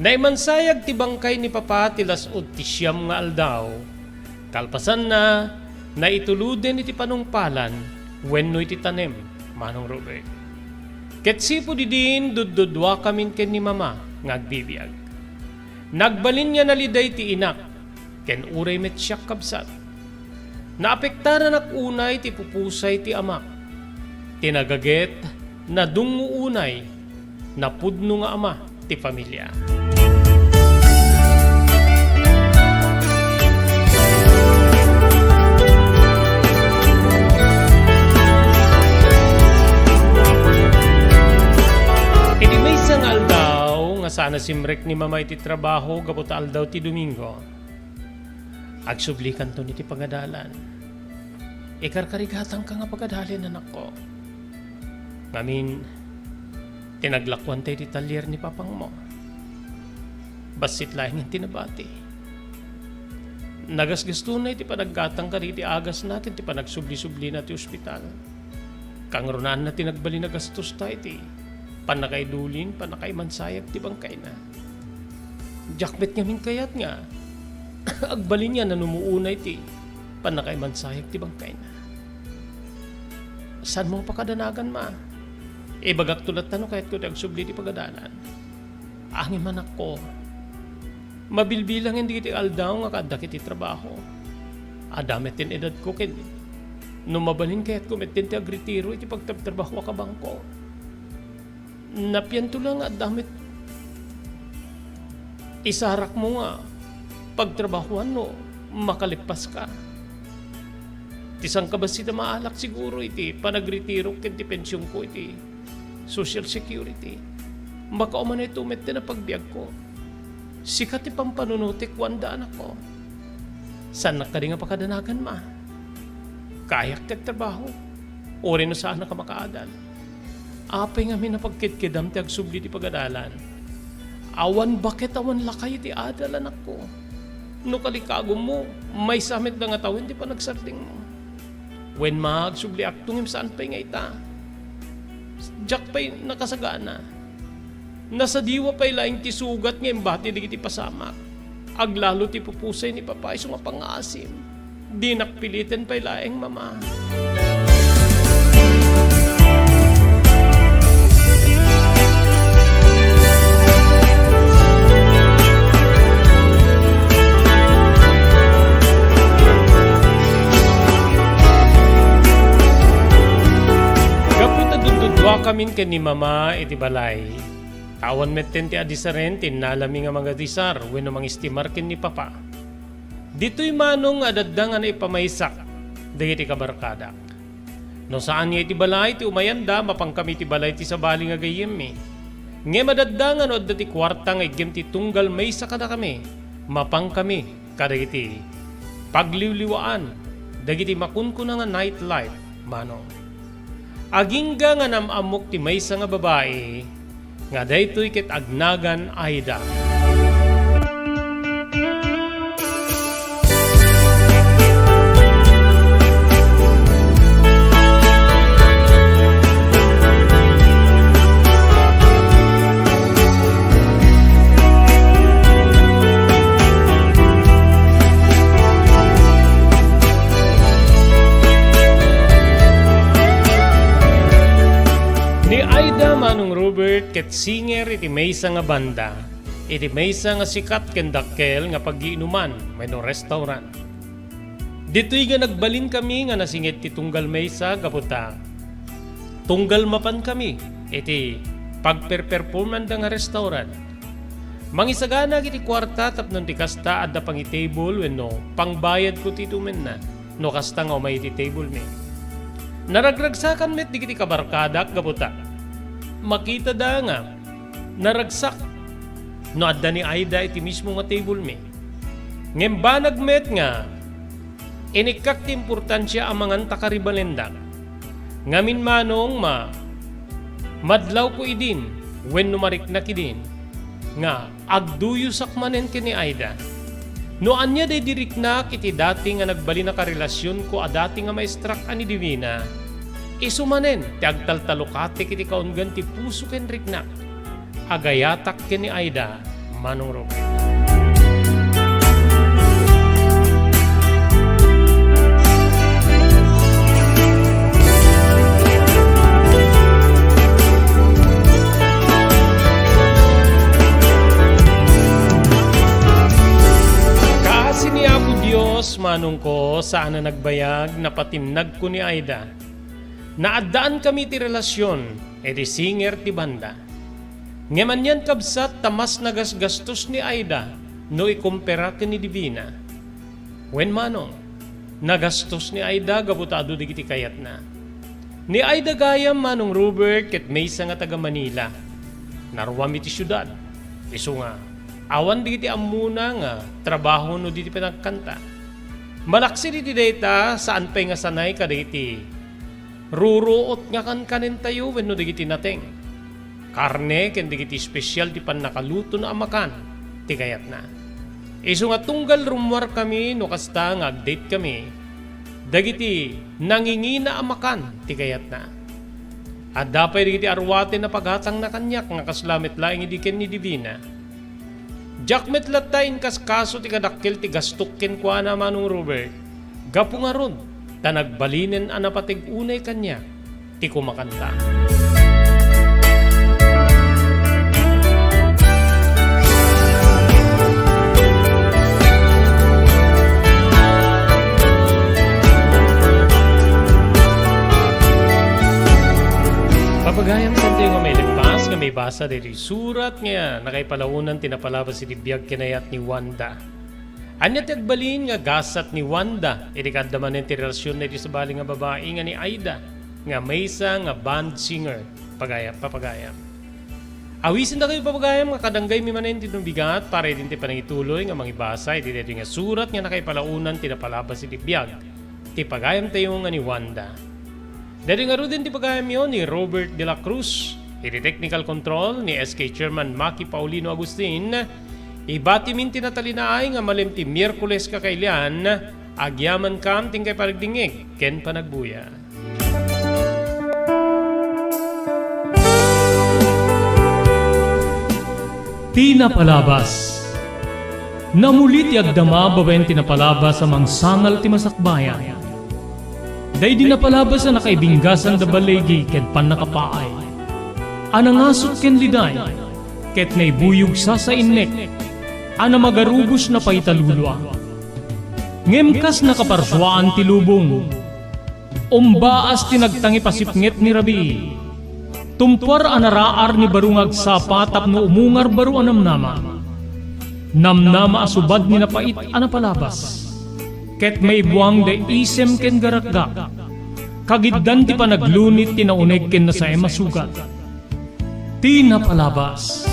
Naimansayag ti bangkay ni Papa ti las-ud ti siam nga aldaw. Kalpasanna, naituloden iti panungpalan wenno iti tanem, Manong Robert. Ket sipud idin, dudduduakamin ken ni Mama nga agbibiag. Nagbalin nga naliday ti inak, ken uray met siak, kabsat. Naapektaranak unay ti pupusay ti amak. Ti nagaget, nadungngo unay, napudno nga ama ti familia. Iti maysa nga aldaw nga saan a simrek ni Mama iti trabaho gapu ta aldaw ti Domingo, agsublikanton iti pagadalan. Ikarkarigatangka nga pagadalen, anakko. Ngamin, ti naglakuanta iti talyer ni papangmo. Bassit laengen ti nabati. Nagasgastona iti panaggatang kadagiti agasna ken ti panagsubli-sublina ti ospital. Kangrunaanna ti nagbalin a gastosta iti pannakaidulin, pannakaimansayag ti bangkayna. Diak met ngamin kayat nga agbalin nga nanumuona iti pannakaimansayag ti bangkayna. Saanmo nga pakadanagan, Ma? Ibagakto latta no kayatko ti agsubli ti pagadalan. Ngem, anakko, mabilbilangen dagiti aldaw nga kaaddak iti trabaho. Adda met ti edadko ken no mabalin, kayatko met ti agretiro iti pagtrabtrabahoak a bangko. Napianto la nga adda met isarakmo nga pagtrabahoan no makalippaska. Ti sangkabassit a maalak siguro iti panagretirok ken ti pensionko iti Social Security. Makaumana ito met ti napagbiagko. Sika ti pampanunotek, Wanda, anakko. Saannak kadi nga pakadanagan, ma? Kayak ti agtrabaho. Uray no saanak a makaadal. Apay ngamin a pagkedkedam ti agsubli ti pagadalan? Awan baket, awan lakay ti adal, anakko. No kalikagummo, maysa met da nga tawen ti panagsardengmo. Wen, ma, agsubliakto ngem saan pay nga ita. Diak pay nakasagana. Nasadiwa pay laeng ti sugat nga imbati dagiti pasamak. Aglalo ti pupusay ni Papa isu nga pangngaasim. Dinak piliten pay laeng, Mama. Gapu ta dudduduakamin ken ni Mama iti balay, awan metten ti adisaren ti innalami nga mangadisar wenno mangistimar ken ni Papa. Ditoy manong nga adda nga naipamaysak dagiti kabarkadak. No saan nga iti balay ti umayanda, mapankami iti balay ti sabali nga gayyemmi. Ngem adda nga no adda ti kuarta nga iggem ti tunggal maysa kadakami, mapankami kadagiti pagliwliwaan dagiti makunkuna nga nightlife, manong. Agingga nga nam-ammok ti maysa nga babai nga daytoy ket agnagan Aida. Ni Aida, Manong Robert, ket singer iti maysa nga banda, iti maysa nga sikat ken dakkel nga paggiinuman wenno restaurant. Ditoy nga nagbalinkami nga nasinged ti tunggal maysa gapu ta tunggal mapankami iti pagperperformanda nga restaurant. Mangisagana iti kuarta tapno ti kasta adda pangitable wenno pangbayadko ti tumenna. No kasta nga umay iti tablemi. Naragragsakan met dagiti kabarkadak gapu ta makitada nga naragsak no adda ni Aida iti mismo nga tablemi. Ngem banag met nga inikkak ti importansia a mangan ta karibalendak. Ngamin manong ma-, madlawko idin wenno mariknak idin nga agduyosak manen ken ni Aida. No ania daydi riknak iti dati nga nagbalin a karelasionko a dati nga maestrak a ni Divina, isu manen ti agtaltalokatek iti kaunggan ti puso ken riknak. Agayatak ken ni Aida, Manong Robert. Kaasi ni Apo Dios, manongko, saan a nagbayag, napatinnagko ni Aida. Naaddaankami ti relasion, iti singer ti banda. Ngem anian kabsat ta mas nagasgastos ni Aida no ikumpara ken ni Divina. Wen manong, nagastos ni Aida gapu ta adu dagiti kayatna. Ni Aida gayam, Manong Robert, ket maysa nga taga Manila. Naruam iti siudad. Isu nga, awan dagiti ammona nga trabaho no di ti panagkanta. Malaksid iti dayta, saan pay nga sanay kadagiti ruruot nga kankanentayo wenno dagiti nateng, karne ken dagiti espesial ti pannakalutona a makan ti kayatna. Isu nga tunggal rummuarkami no kasta nga agdatekami, dagiti nangingina a makan ti kayatna. Adda pay dagiti aruaten a pagatangna kaniak nga kasla met laeng idi ken ni Divina. Diak met latta inkaskaso ti kadakkel ti gastok kenkuana, Manong Robert, gapu ngarud ta nagbalinen a napateg unay kaniak ti kumakanta. Papagayam, santoy nga mailepas nga maibasa daytoy surat nga nakaipalaonan ti napalabas iti biag ken ayat ni Wanda. Ania ti agbalin nga gasat ni Wanda idi kaadda manen ti relasionna iti sabali nga babai nga ni Aida nga maysa nga band singer? Pagayam, papagayam. Awisin dakayo, pagayam, nga kadanggaymi manen ti nabigat para iti panangituloy nga mangibasa iti daytoy nga surat nga nakaipalaonan ti napalabas iti biag ti pagayamtayo nga ni Wanda. Daytoy ngaruden ti pagayamyo ni Robert de la Cruz, iti technical control ni S K Chairman Maki Paulino Agustin. Ibatimin ti natalinaay nga malem ti Miyerkules, kakailian, agyamankam ti inkay panagdingngeg ken panagbuya. Ti napalabas. Namuli ti agdama babaen ti napalabas a mangsangal ti masakbayan. Daydi napalabas a nakaibinggasan da baligi ken pannakapaay, a nangasut ken liday, ket naibuyog sasainnek, a namagarubos napaitalulua. Ngem kas nakaparsuaan ti lubong, umbaas ti nagtangipasipnget ni rabii. Tumpuar a naraar ni baro nga agsapa tapno umungar baro a namnama. Namnama a subad ni napait a napalabas. Ket maibuang da isem ken garakgak. Kagiddan ti panaglunit ti nauneg ken nasaem a sugat. Ti napalabas.